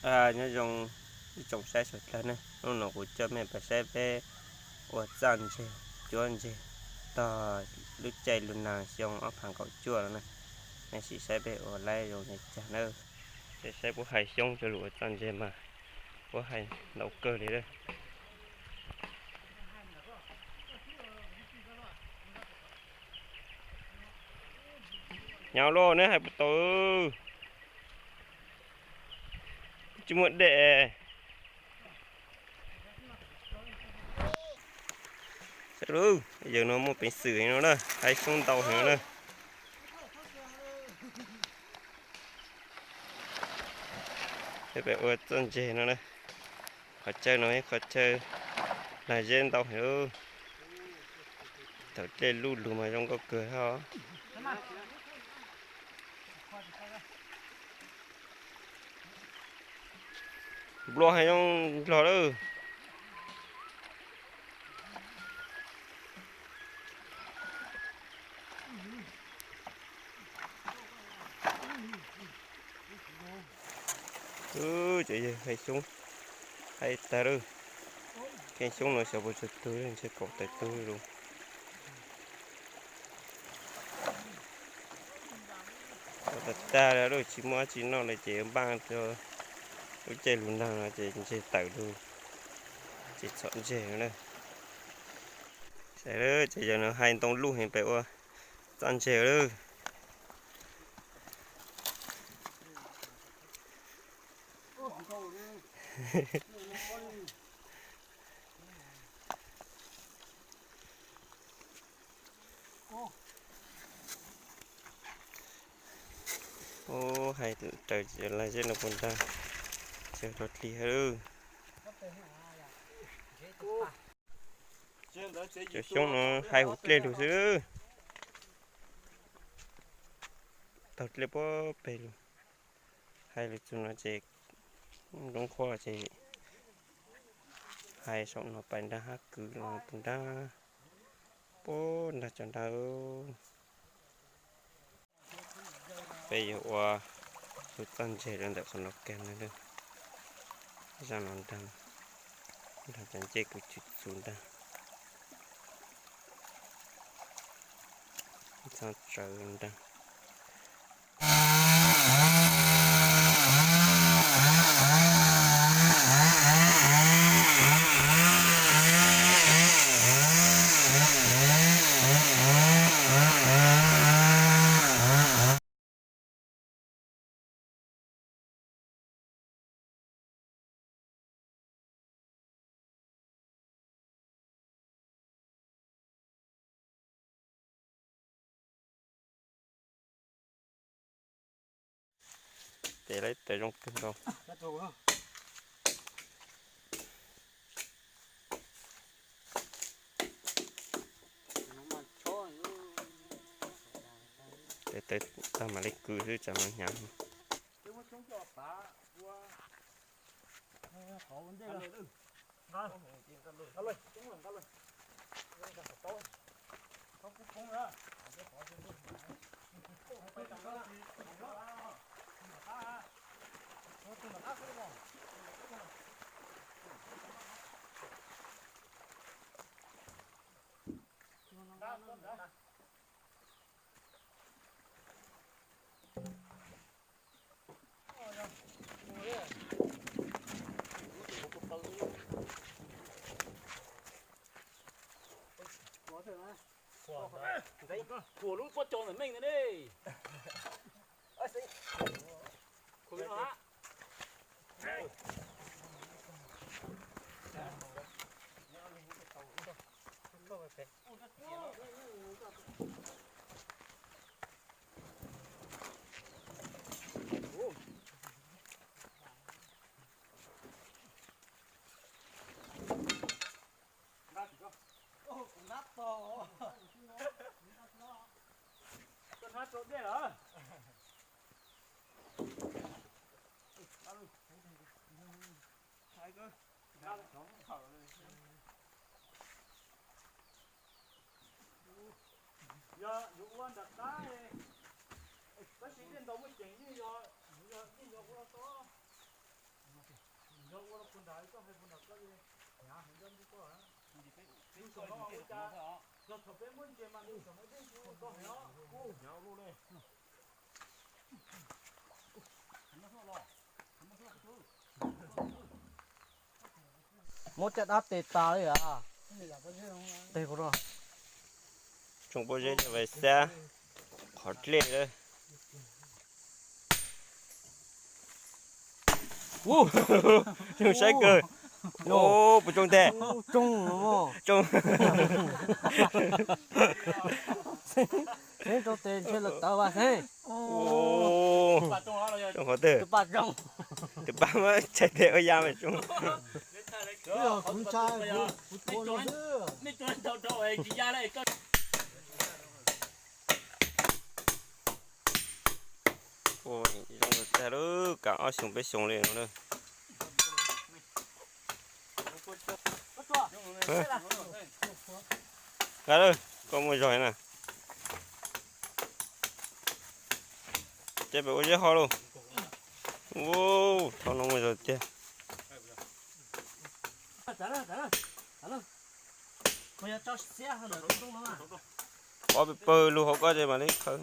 Nyob zoo ib tsoom saib sawv daws na, hnub no kuv coj mej pais saib peb ua txaj ntseg, cuab ntseg tog lub caij lub nag xyoo ob phav kaum cuaj no na. Nej sim saib peb ua laib zoo li cas na. Peb saib puab hais xyoob cov lug ua txaj ntseg mas puab hais ntau kawg li lawm. Hnyav loj neb hais puas tau, tsis muaj dej. Saib lub, yawg no muaj peev xwm heev no na, hais xyoob ntau heev no na. Peb ua txaj ntseg no na, qhov chaw no yog qhov chaw nag zeb ntau heev. Thaum dlej luj lug mas zoo nkauj kawg hos. Nplua heev zoo nplog lawm. Ces yawg hais xyoob, hais tag lawm. Keej xyoob no xyov puas tsawg tug, ntshe kaum tawm tug lawm. Tag tag lawm, tsis muaj dab tsi noj lawm ces npaj rau lub caij lub nag no ces ntseg tawm lug, ces txhom ntseg no na. Saib lawm, ces yawg no hais ntoo luj heev pem ua txaj ntseg lawm. Ub, hais raws laj zeb no puas nrag, tsis rau dlig lawm. Cov xyoob no hais huv dlej lug xwb, taug dlej puag peg lug. Hais lug txug no ces zoo qhuav ces hais saum no pais nrag hab kwv los puag nrag, puag nrag cov nrag. Peb yuav ua lub txaj ntseg rau ntawm qhov no kag no lawm. Zaj no nrag, nrag cov ncej kws tsis txus nrag, txhob tsawv nrag. Tes lawv tes zoo kawg nkaus. Tes tawg tag mam li kwv xwb tsam no hnyav. Thuam lub pob txha ntawm meej ntawd ne. Yog yuav ua nram qab, tab sis tej ntaus muaj ceem yeej yog, yog yeej yog ua tau. Muab caj dab tes tas li a. Tes puas rau? Tsoom pob zeb coj mus xab qhov dlej lawm. Zoo saib kawg. Puas tsoo tes? Tsoo. Xeeb rau tes ntshe lawv tawv vas xeeb. Tsoo qhov twg? Tus paj muab txhais tes ua ya mas tsoo. Zoo tag lawm, kam ob xyoos peb xyoos li no na. Nqa lawm, koj muaj zog na. Ces pem ua zeb ho lauj. Ua, thaum no muaj zog tiag. Pov pawg lug hauv koj ces mam li khawb.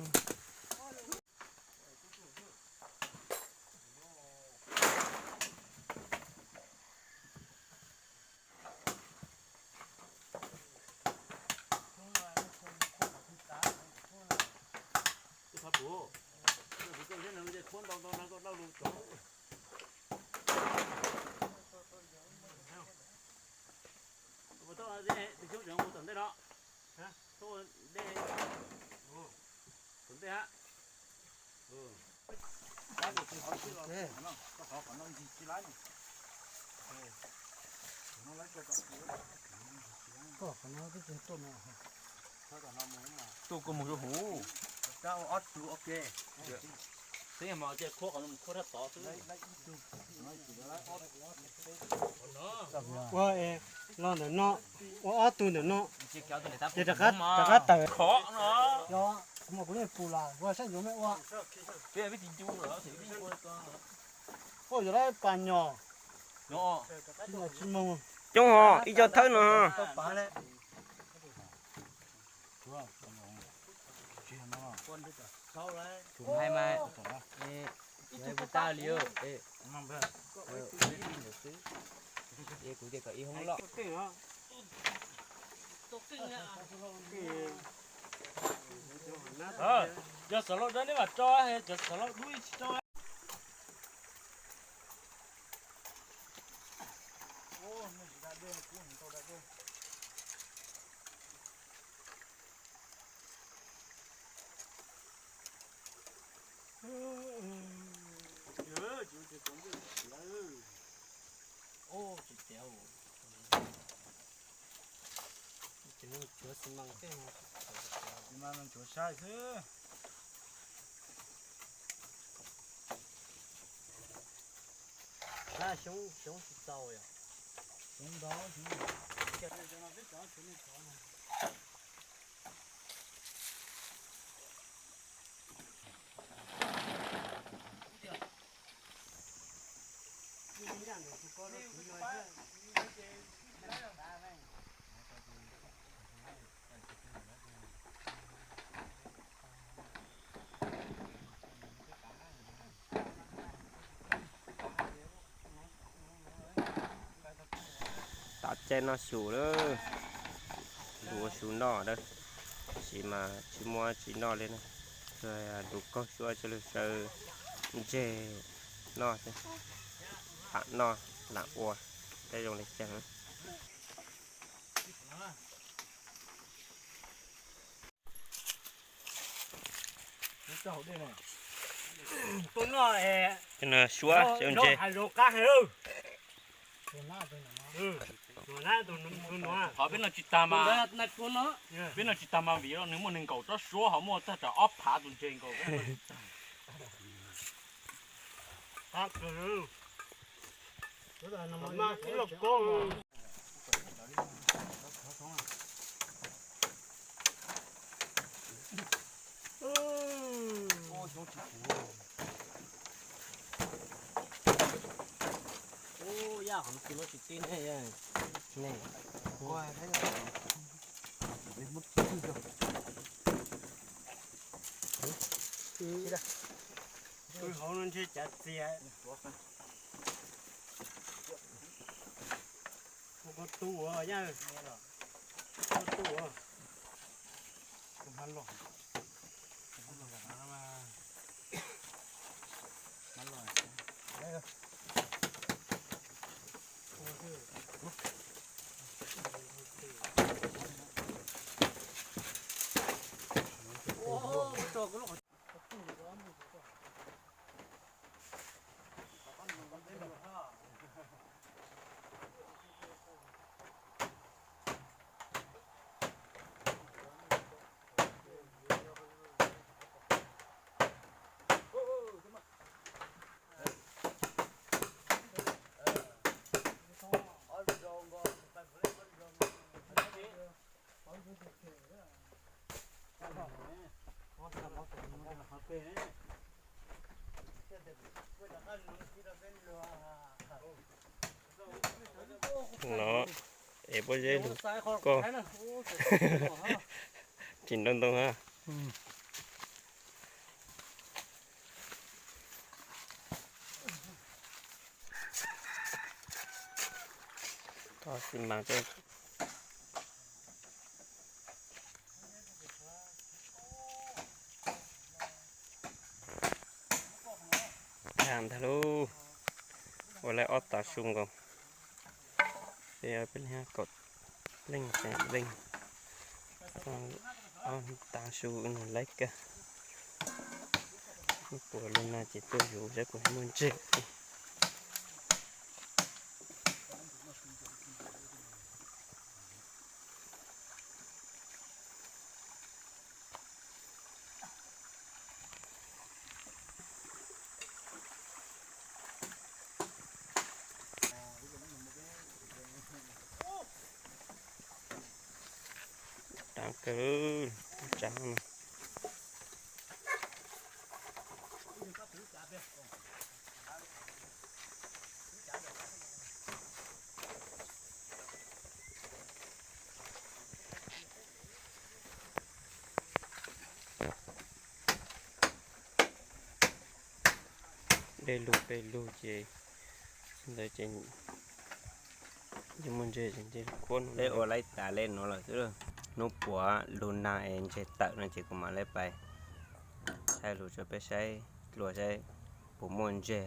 Tuaj koj mus rau hauv. Ua, los ntawm no, ua ob tug ntawm no, ces rov qab tawm. Kuv mam kuv nej pus las ua saib yuav me ua. Ua yuav lab pas nyos. Tsis moog. Coob hos, ib co thawb no. Cov xov laus dawb neb mam tso, cov xov laus dub tsis tso. Xyoob, xyoob tsis txaus yom. Xyoob ntau, xyoob ntau. Tav caij noj su lawm, lug ua su noj dawb, tab sis mas tsis muaj tsi noj li na. Lug kaug suab coj lug saw ntseg noj xwb, lam noj lam ua, saib zoo li cas. Suab saw ntseg. Qhov peb noj tsis tag mas, peb noj tsis tag mas vim nws muaj nees nkaum tsob suab ho muaj tag tsam ob phav tus ntseg nkaus. Ub, yaj qhov no tsis muaj tsis tib ne yog. Hauv no ntshe cav txias. Ua koj tu ua yaj, koj tu ua. No es pob zeb lug koj tsis nrau ntoo ha. Tho xi mas. Tag ntag lauj, ua lawm ob tav su nkaus. Peb peb leeg kaum leej xeem leej, ob tav su nws laib kawg. Puas lug na ces tuaj yuav saib puas muaj ntseg. Daav kawg, tsav no. Dej lug peb lug ces ntawd ces yeej muaj ntseg ces nce kuab no. Peb ua laib tas lej nuav lawm xwb. Hnub puav lug nag es ntseg tawm no ces kuv mam li pais thaij lug rua peb saib dlua saib puas muaj ntseg,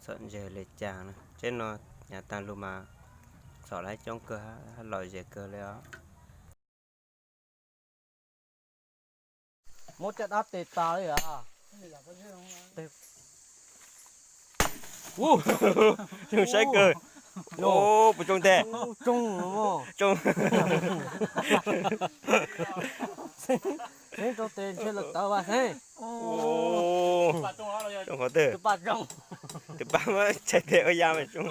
txhom ntseg le caag na. Tsheb no nyav taag lug mas txhom laib coob kawg, hab lom zem kawg le os. Muab caj dab tes tas li as. Zoo saib kawg. Puas tsoo tag? Tsoo. Xeeb tsoo tes ntshe lawv tawv vas xeeb. Tsoo qhov twg? Tus paj muab txhais tes ua ya mas tsoo.